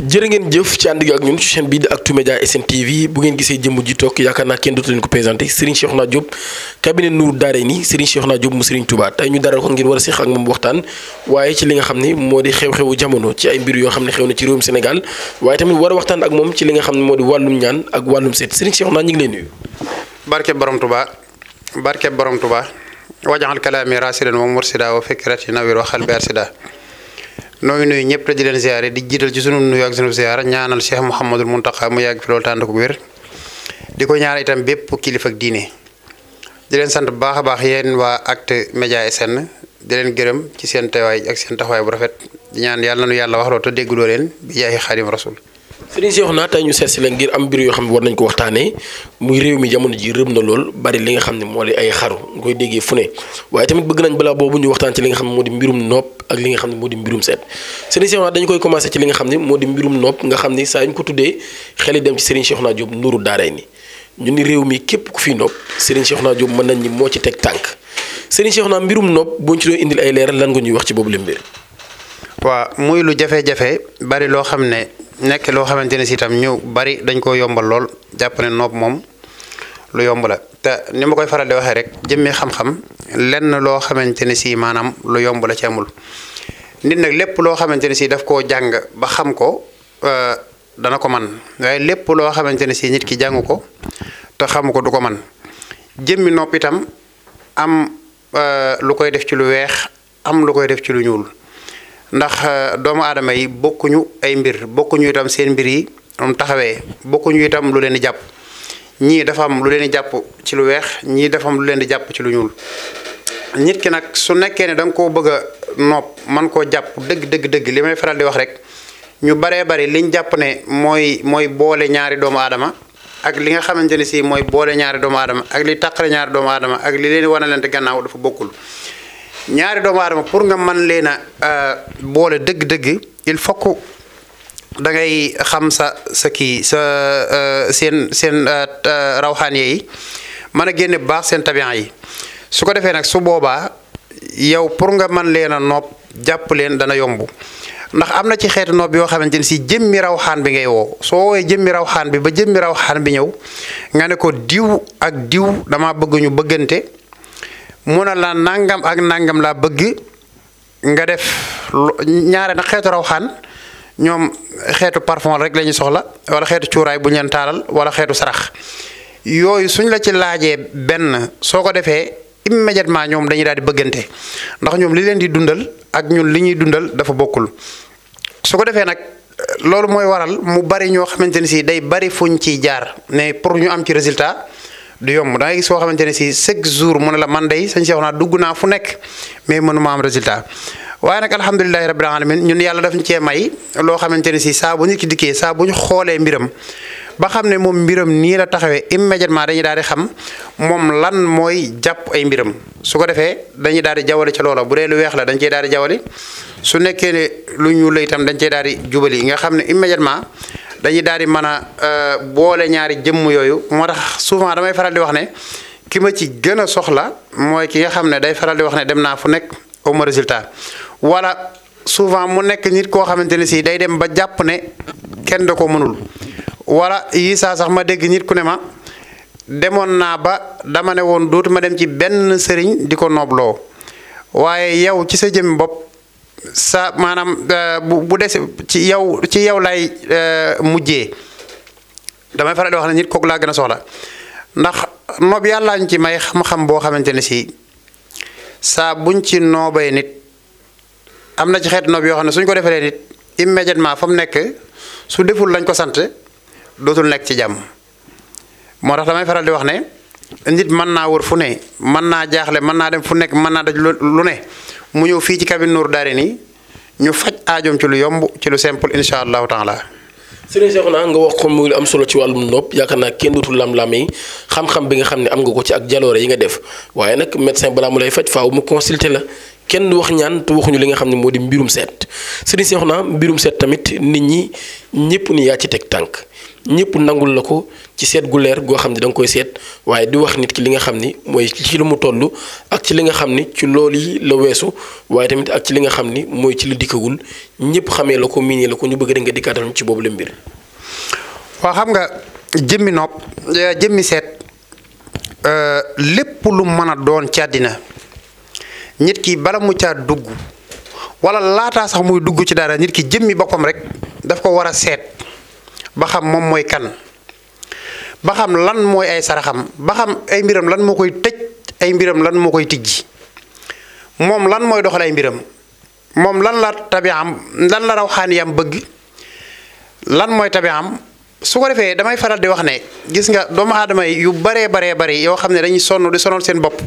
jërë ngeen jëf ci ànd gi ak ñun ci chaîne bii di Actumedia SN TV bu ngeen gisee jëmm ji toog yaakaar naa kenn dootu leen ko présenté Serigne Cheikhouna Diop cabinet Nour Daarayni Serigne Cheikhouna Diop mu Serigne Touba tey ñu daral ko ngir war a seq ak moom waxtaan waaye ci li nga xam ne moo di xew-xewu jamono ci ay mbir yoo xam ne xew na ci réewum Sénégal waaye tamit war a waxtaan ak moom ci li nga xam ne moo di wàllum ñaan ak wàllum seet Serigne Cheikhouna ñu ngi leen nuyu. barke borom Touba wajaxal kalaami rasidan wa mursida wa fikrati nawir wa xalbi arsida noo ngi nuyu ñëpp te di leen ziare di jiital ci sunu nuyu ak sunu ziara ñaanal Cheikh Mouhamadul Mountakha mu yàgg fi loolu tànd ko wér di ko ñaanal itam bépp kilifa ak diine di leen sant bu baax a baax yéen waa Actumedia SN di leen gërëm ci seen teewaay ak seen taxawaay bu rafet di ñaan yàlla na nu yàlla waxloo te dégguloo leen bi jaahi Xaadim Rasul. Serigne Cheikhouna tey ñu seet si la ngir am mbir yoo xam ne war nañ ko waxtaanee muy réew mi jamono ji rëb na lool bari li nga xam ne moo di ay xaru nga koy déggee fu ne waaye tamit bëgg nañ balaa boobu ñu waxtaan ci li nga xam ne moo di mbirum nopp ak li nga xam ne moo di mbirum seet Serigne Cheikhouna dañu koy commencé ci li nga xam ne moo di mbirum nopp nga xam ne saa ñu ko tuddee xel yi dem ci Serigne Cheikhouna Diop Nour Daarayni ñu ni réew mi képp ku fi nopp Serigne Cheikhouna Diop mën nañ ni moo ci teg tànk Serigne Cheikhouna mbirum nopp boo ñu ci doon indil ay leeral lan nga ñuy wax ci boobu le mbir. waaw muy lu jafe-jafe bari loo xam ne nekk loo xamante ne si itam ñu bari dañ ko yombal lool jàpp ne nopp moom lu yomb la te ni ma koy faral di waxee rek jëmmi xam-xam lenn loo xamante ne si maanaam lu yomb la ci amul nit nag lépp loo xamante ne si daf koo jàng ba xam ko dana ko man waaye lépp loo xamante ne si nit ki jàng ko te xamu ko du ko man jëmmi nopp itam am lu koy def ci lu weex am lu koy def ci lu ñuul ndax doomu aadama yi bokkuñu ay mbir bokkuñu itam seen mbir yi moom taxawee bokkuñu itam lu leen di jàpp ñii dafa am lu leen di jàpp ci lu weex ñii dafa am lu leen di jàpp ci lu ñuul nit ki nag su nekkee ne da nga koo bëgg a nopp man koo jàpp dëgg li may faral di wax rek ñu baree bari liñ jàpp ne mooy boole ñaari doomu aadama ak li nga xamante ne si mooy boole ñaari doomu aadama ak li tàqale ñaari doomu aadama ak li leen wanalante gannaaw dafa bokkul. ñaari doomu aadama pour nga mën leen a boole dëgg-dëgg il faut que da ngay xam sa kii sa seen rawxaan yi mën a génne bu baax seen tabian yi su ko defee nag su boobaa yow pour nga mën leen a nopp jàpp leen dana yomb ndax am na ci xeetu nopp yoo xamante ne si jëmmi rawxaan bi ngay woo soo woowee jëmmi rawxaan bi ba jëmmi rawxaan bi ñëw nga ne ko diw ak diw dama bëgg ñu bëggante. mu ne la nangam ak nangam laa bëgg nga def ñaare nag xeetu rawxaan ñoom xeetu parfum rek la ñu soxla wala xeetu cuuraay bu ñu leen taalal wala xeetu sarax yooyu suñ la ci laajee benn soo ko defee immédiatement ñoom dañuy daal di bëggante ndax ñoom li leen di dundal ak ñun li ñuy dundal dafa bokkul. su ko defee nag loolu mooy waral mu bari ñoo xamante ne si day bari fuñ ciy jaar mais pour ñu am ci résultat. du yomb da ngay gis soo xamante ne si chaque jour mu ne la man day sëñ Cheikhouna dugg naa fu nekk mais mënuma am résultat waaye nag alhamdulilahi rabbil alamin ñun yàlla daf ñu cee may loo xamante ne si saa bu nit ki dikkee saa bu ñu xoolee mbiram ba xam ne moom mbiram nii la taxawee immédiatement dañuy daal di xam moom lan mooy jàpp ay mbiram su ko defee dañuy daal di jawali ca loola bu dee lu weex la dañ cey daal di jawali su nekkee ne lu ñuul la itam dañ cey daal di jubali nga xam ne immédiatement dañuy daal di mën a boole ñaari jëmm yooyu moo tax souvent damay faral di wax ne ki ma ci gën a soxla mooy ki nga xam ne day faral di wax ne dem naa fu nekk au moins résultat wala souvent mu nekk nit koo xamante ne si day dem ba jàpp ne kenn da ko mënul wala yii saa sax ma dégg nit ku ne ma demoon naa ba dama ne woon dootuma dem ci benn sëriñ di ko noobloo waaye yow ci sa jëmmi bopp. sa maanaam bu dese ci yow lay mujjee damay faral di wax ne nit kooku laa gën a soxla ndax noob yàlla ñu ci may xam-xam boo xamante ne si saa buñ ci noobee nit am na ci xeetu noob yoo xam ne suñ ko defalee nit immédiatement fa mu nekk su deful lañ ko sant dootul nekk ci jàmm moo tax damay faral di wax ne nit mën naa wër fu ne mën naa jaaxle mën naa dem fu nekk mën naa daj lu ne. mu ñëw fii ci cabinet Nour Daarayni ñu faj aajoom ci lu yomb ci lu simple incha allahu taala. Serigne Cheikhouna nga wax ko muy am solo ci wàllum nopp yaakaar naa kenn dootul lam-lam yi xam-xam bi nga xam ne am nga ko ci ak jaloore yi nga def waaye nag médecin balaa mu lay faj faaw mu consulter la kenn du wax ñaan te waxuñu li nga xam ne moo di mbirum seet Serigne Cheikhouna mbirum seet tamit nit ñi ñëpp ni yaa ci teg tànk ñëpp nangul la ko ci seet gu leer goo xam ne da nga koy seet waaye di wax nit ki li nga xam ni mooy ci lu mu toll ak ci li nga xam ni ci loolu yi la weesu waaye tamit ak ci li nga xam ni mooy ci lu dikkagul ñëpp xamee la ko miinee la ko ñu bëgg rek nga dikkaatal ci boobu la mbir. waaw xam nga jëmmi nopp jëmmi seet lépp lu mën a doon ci àddina nit ki bala mu caa dugg wala laataa sax muy dugg ci dara nit ki jëmmi boppam rek daf ko war a seet ba xam moom mooy kan ba xam lan mooy ay saraxam ba xam ay mbiram lan moo koy tëj ay mbiram lan moo koy tijji moom lan mooy doxal ay mbiram moom lan la tabiam lan la rawxaaniyam bëgg lan mooy tabiam su ko defee damay faral di wax ne gis nga doomu aadama yi yu baree bari yoo xam ne dañuy sonn di sonal seen bopp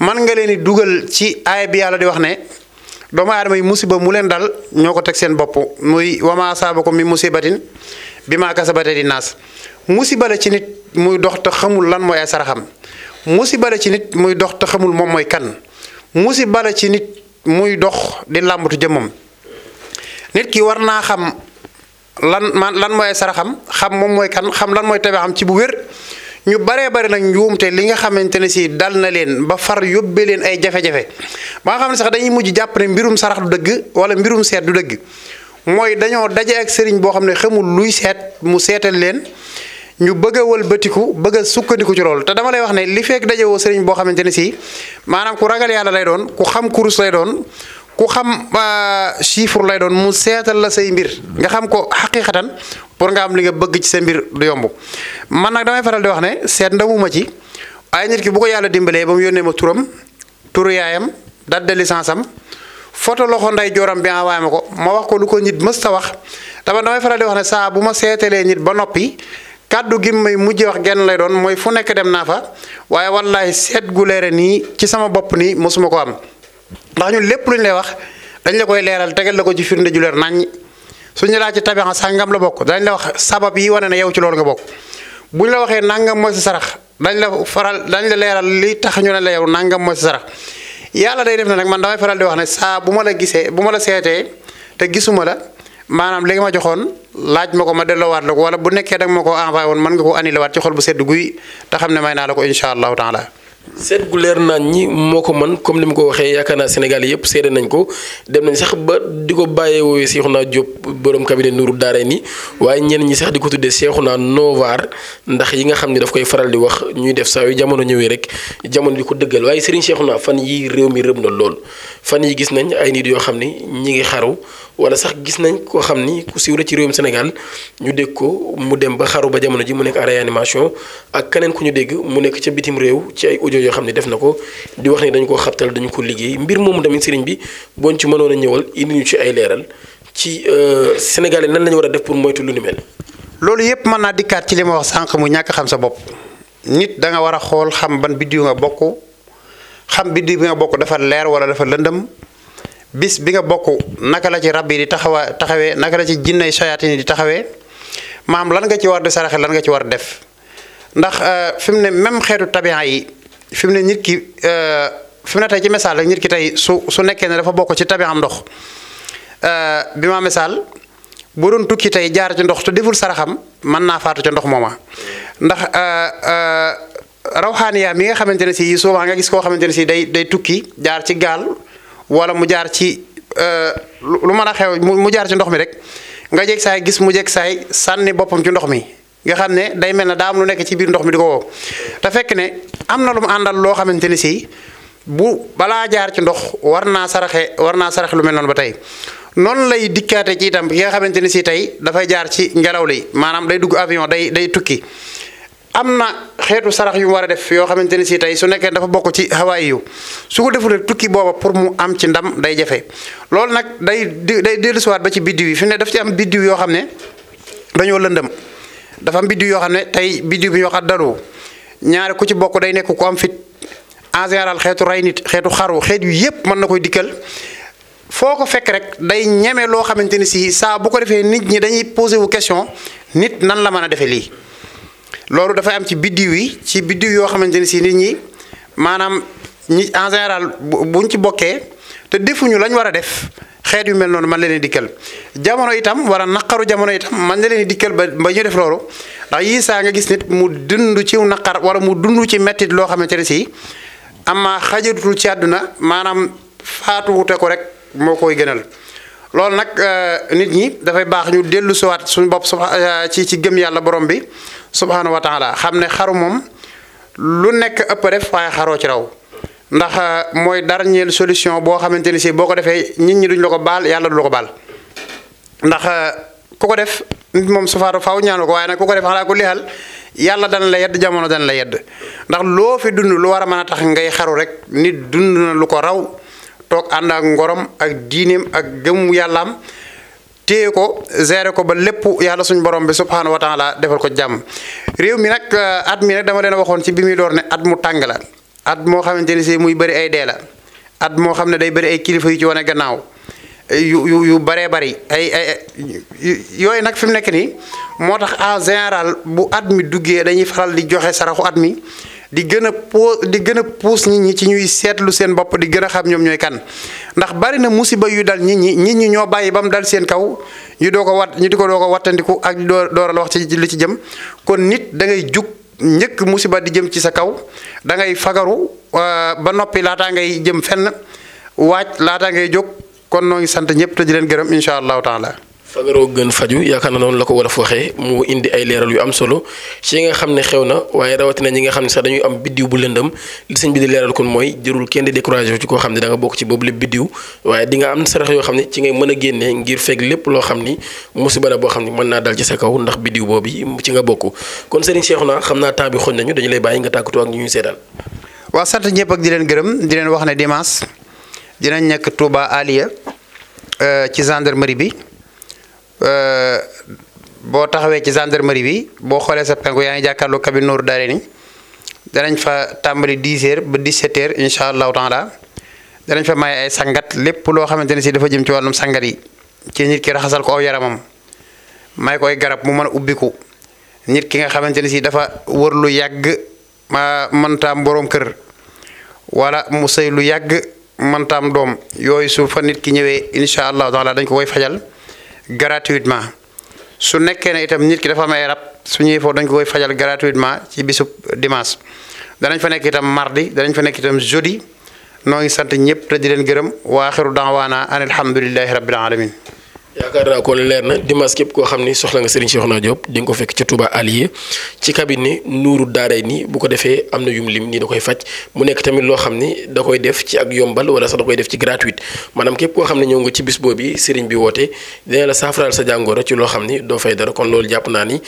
man nga leen di dugal ci aaya bi yàlla di wax ne doomu aadama yi musiba mu leen dal ñoo ko teg seen bopp muy wama asaabakum min musibatin bimaa kasabat aydi naas musiba la ci nit muy dox te xamul lan mooy ay saraxam musiba la ci nit muy dox te xamul moom mooy kan musiba la ci nit muy dox di làmbatu jëmmam nit ki war naa xam lan mooy ay saraxam xam moom mooy kan xam lan mooy tabaxam ci bu wér ñu baree bari nag njuumte li nga xamante ne si dal na leen ba far yóbbee leen ay jafe-jafe ba nga xam ne sax dañuy mujj jàpp ne mbirum sarax du dëgg wala mbirum seet du dëgg mooy dañoo daje ak sëriñ boo xam ne xamul luy seet mu seetal leen ñu bëgg a wëlbatiku bëgg a sukkandiku ci loolu te dama lay wax ne li fekk dajewoo sëriñ boo xamante ne si maanaam ku ragal yàlla lay doon ku xam kurus lay doon ku xam chiffre lay doon mu seetal la say mbir nga xam ko xaqiqatan pour nga am li nga bëgg ci sa mbir du yomb man nag damay faral di wax ne seet ndamuma ci waaye nit ki bu ko yàlla dimbalee ba mu yónnee ma turam turu yaayam date de licence am photo loxo nday jooram bi envoyé ma ko ma wax ko lu ko nit mës ta wax damay faral di wax ne saa bu ma seetalee nit ba noppi kàddu gi may mujjee wax genn lay doon mooy fu nekk dem naa fa waaye wallahi seet gu leere nii ci sama bopp nii mosuma ko am ndax ñun lépp lu ñu lay wax dañ la koy leeral tegal la ko ci firnde ju leer naññ suñu laa ci tabixa sàngam la bokk dañ la wax sabab yi wane ne yow ci loolu nga bokk bu ñu la waxee nangam mooy sa sarax dañ la leeral li tax ñu ne la yow nangam mooy sa sarax yàlla day def na nag man damay faral di wax ne saa bu ma la gisee bu ma la seetee te gisuma la maanaam li nga ma joxoon laaj ma ko ma delloowaat la ko wala bu nekkee da nga ma ko envoyé woon mën nga ko annulé waat ci xol bu sedd guy te xam ne may naa la ko incha allahu taala. seet gu leer naan ñi moo ko man comme ni mu ko waxee yaakaar naa Sénégal yëpp seede nañ ko dem nañ sax ba di ko bàyyee woowee Cheikhouna Diop borom cabinet Nourou Darayni waaye ñenn ñi sax di ko tuddee Cheikhouna Novar ndax yi nga xam ne daf koy faral di wax ñuy def saa yu jamono ñëwee rek jamono di ko dëggal waaye Serigne Cheikhouna fan yi réew mi rëb na lool fan yi gis nañ ay nit yoo xam ni ñi ngi xaru wala sax gis nañ koo xam ni ku siiw la ci réewum Sénégal ñu dégg ko mu dem ba xaru ba jamono ji mu nekk en réanimation ak keneen ku ñu dégg mu nekk ca bitim réew ci ay audio yoo xam ne def na ko di wax ni dañu koo xabtal dañu ko liggéey mbir moomu tamit sëriñ bi boo ci mënoon a ñëwal indi ñu ci ay leeral ci Sénégalais nan la ñu war a def pour moytu lu ni mel. loolu yëpp mën naa dikkaat ci li ma wax sànq mu ñàkk xam sa bopp nit da nga war a xool xam ban biddiw nga bokk xam biddiw bi nga bokk dafa leer wala dafa lëndëm bis bi nga bokk naka la ci rab yi di taxawee naka la ci jinnay sayaatin di taxawee maam lan nga ci war di saraxe lan nga ci war def ndax fi mu ne même xeetu tabian yi fi mu ne nit ki fi mu ne tey ci misaal rek nit ki tey su nekkee ne dafa bokk ci tabian ndox bi ma misaal bu doon tukki tey jaar ci ndox te deful saraxam mën naa faatu ca ndox mooma ndax rawxaaniya mi nga xamante ne si souvent nga gis koo xamante ne si day tukki jaar ci gaal wala mu jaar ci lu mën a xew mu jaar ci ndox mi rek nga jeg saay gis mu jeg saay sànni boppam ci ndox mi nga xam ne day mel ne daa am lu nekk ci biir ndox mi di ko woo te fekk ne am na lu mu àndal loo xamante ne si bu balaa jaar ci ndox war naa saraxe lu mel noonu ba tey noonu lay dikkaate ci itam ki nga xamante ne si tey dafay jaar ci ngelaw li maanaam day dugg avion day tukki am na xeetu sarax yu mu war a def yoo xamante ne si tey su nekkee dafa bokk ci hawaay yu su ko deful tukki booba pour mu am ci ndam day jafe loolu nag day dellusiwaat ba ci biddiw yi fi ne daf ci am biddiw yoo xam ne dañoo lëndëm dafa am biddiw yoo xam ne tey biddiw bi ñoo xam daru ñaari ku ci bokk day nekk ku am fit en général xeetu rey nit xeetu xaru xeet yu yépp mën na koy dikkal foo ko fekk rek day ñeme loo xamante ne si saa bu ko defee nit ñi dañuy posé wu question nit nan la mën a defee lii loolu dafay am ci biddiw yi ci biddiw yoo xamante ne si nit ñi maanaam ñi en général buñ ci bokkee te defuñu lañ war a def xeet yu mel noonu man leen dikkal jamono itam wala naqaru jamono itam man leen dikkal ba ñu def loolu ndax yii saa nga gis nit mu dund ci naqar wala mu dund ci mettit loo xamante ne si ama xajatul ci àdduna maanaam faatuwute ko rek moo koy gënal loolu nag nit ñi dafay baax ñu dellu siwaat suñu bopp ci gëm yàlla borom bi subhanahu wa taala xam ne xaru moom lu nekk ëpp def waaye xaroo ci raw ndax mooy dernière solution boo xamante ni si boo ko defee nit ñi duñ la ko baal yàlla du la ko baal ndax ku ko def nit moom su faatu faaw ñaanu ko waaye nag ku ko def xanaa ko lixal yàlla dana la yedd jamono dana la yedd ndax loo fi dund lu war a mën a tax ngay xaru rek nit dund na lu ko raw toog ànd ak ngorom ak diineem ak gëmu yàllaam téye ko gérer ko ba lépp yàlla suñu borom bi subhanahu wa taala defal ko jàmm réew mi nag at mi nag dama leen waxoon ci bi muy door ne at mu tàng la at moo xamante ni si muy bëri ay dee la at moo xam ne day bëri ay kilifa yu ci wane gannaaw yu bëree bëri yooyu nag fi mu nekk nii moo tax en général bu at mi duggee dañuy faral di joxe saraxu at mi di gën a puus nit ñi ci ñuy seetlu seen bopp di gën a xam ñoom ñooy kan ndax bari na musiba yu dal nit ñi ñoo bàyyi ba mu dal seen kaw ñu doo ko wattandiku ak dooral wax ci li ci jëm kon nit da ngay jug njëkk musiba di jëm ci sa kaw da ngay fagaru ba noppi laataa ngay jëm fenn waaj laataa ngay jóg kon noo ngi sant ñëpp te di leen gërëm incha allahu taala. fagaroo gën faju yaakaar na noonu la ko war a waxee mu indi ay leeral yu am solo ci nga xam ne xew na waaye rawatina ñi nga xam ne sax dañuy am biddiw bu lëndëm li sëñ bi di leeral kon mooy jërul kenn di découragé ci koo xam ne da nga bokk ci boobu lépp biddiw waaye di nga am sarax yoo xam ne ci ngay mën a génnee ngir fekk lépp loo xam ni musiba la boo xam ni mën naa dal ci sa kaw ndax biddiw boobu ci nga bokk kon Serigne Cheikhouna xam naa temps bi xooj nañu dañu lay bàyyi nga tàggatoo ak ñu ñuy seetaan. waaw sant ñëpp ak di leen gërëm di leen wax ne dimanche dinañ nekk Touba Aliya ci gendarmerie bi boo taxawee ci gendarmerie bi boo xoolee sa penku yaa ngi jàkkaarloo cabine Nourou Darayni danañ fa tàmbali 10h ba 17h incha allahu taala danañ fa may ay sangat lépp loo xamante ne si dafa jëm ci wàllum sangat yi ci nit ki raxasal ko aw yaramam may koy garab mu mën a ubbiku nit ki nga xamante ne si dafa wër lu yàgg mëntaam boroom kër wala mu sëy lu yàgg mëntaam doom yooyu su fa nit ki ñëwee incha allahu taala dañ ko koy fajal gratuitement su nekkee ne itam nit ki dafa am ay rab su ñëwee foofu dañ ko koy fajal gratuitement ci bisub dimanche danañ fa nekk itam mardi danañ fa nekk itam jeudi noo ngi sant ñëpp te di leen gërëm wa axiru daawaana an alhamdulillahi rabbil alamin yaakaar naa ko leer na dimanche képp koo xam ni soxla nga Serigne Cheikhouna Diop di nga ko fekk ca Touba Aliya ci cabinet Nourou Darayni bu ko defee am na yum lim nii da koy faj mu nekk tamit loo xam ni da koy def ci ak yombal wala sax da koy def ci gratuite maanaam képp koo xam ne ñëw nga ci bis boobu Serigne bi woote dina la saafaraal sa jàngoro ci loo xam ni doo fay dara kon loolu jàpp naa ni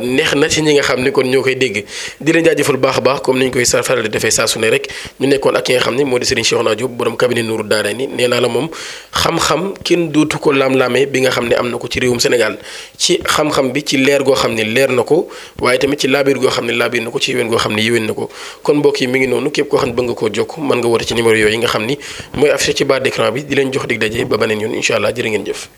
neex na ci ñi nga xam ni kon ñoo koy dégg di leen jaajëfal baax a baax comme ni ñu koy faral di defee saa su ne rek ñu nekkoon ak ki nga xam ni moo di Serigne Cheikhouna Diop borom cabinet Nourou Darayni nee naa la moom xam-xam kenn dootu ko lam-lamee bi nga xam ne am na ko ci réewum Sénégal ci xam-xam bi ci leer goo xam ne leer na ko waaye tamit ci laabiir goo xam ne laabiir na ko ci yéwén goo xam ne yéwén na ko kon mbokk yi mi ngi noonu képp koo xam ne bëgg nga koo jokk mën nga woote ci numéro yooyu nga xam ni mooy affiché ci bas d'écran bi di leen jox dig daje ba beneen yoon incha allah jërë ngeen jëf